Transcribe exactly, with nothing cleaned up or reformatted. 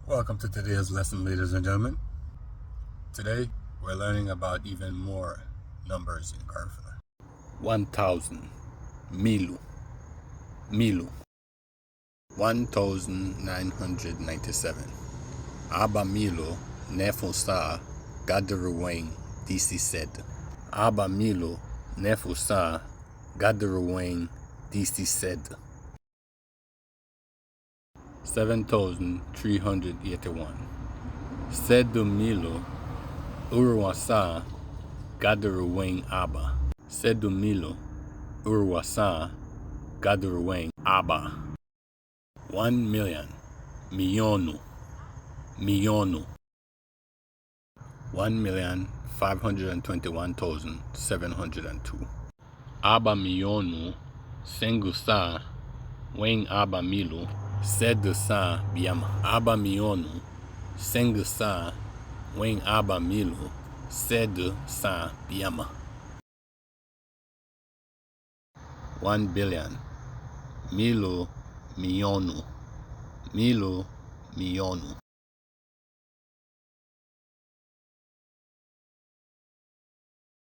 Welcome to today's lesson, ladies and gentlemen. Today, we're learning about even more numbers in Garifuna. One thousand, milu, milu. One thousand nine hundred ninety-seven. Aban milu nefu san gádürü wein disi sedü. Aban milu nefu san gádürü wein disi sedü. Seven thousand three hundred eighty-one. Sedü milu ürüwa san gádürü wein aban. Sedü milu ürüwa san gádürü wein aban. One million, miyonu, miyonu. One million five hundred and twenty-one thousand seven hundred and two. Aban miyonu seingü san wein aban milu sedü san biama. Aban miyonu seingü san wein aban milu sedü san biama. One billion. Milu miyonu. Milu miyonu.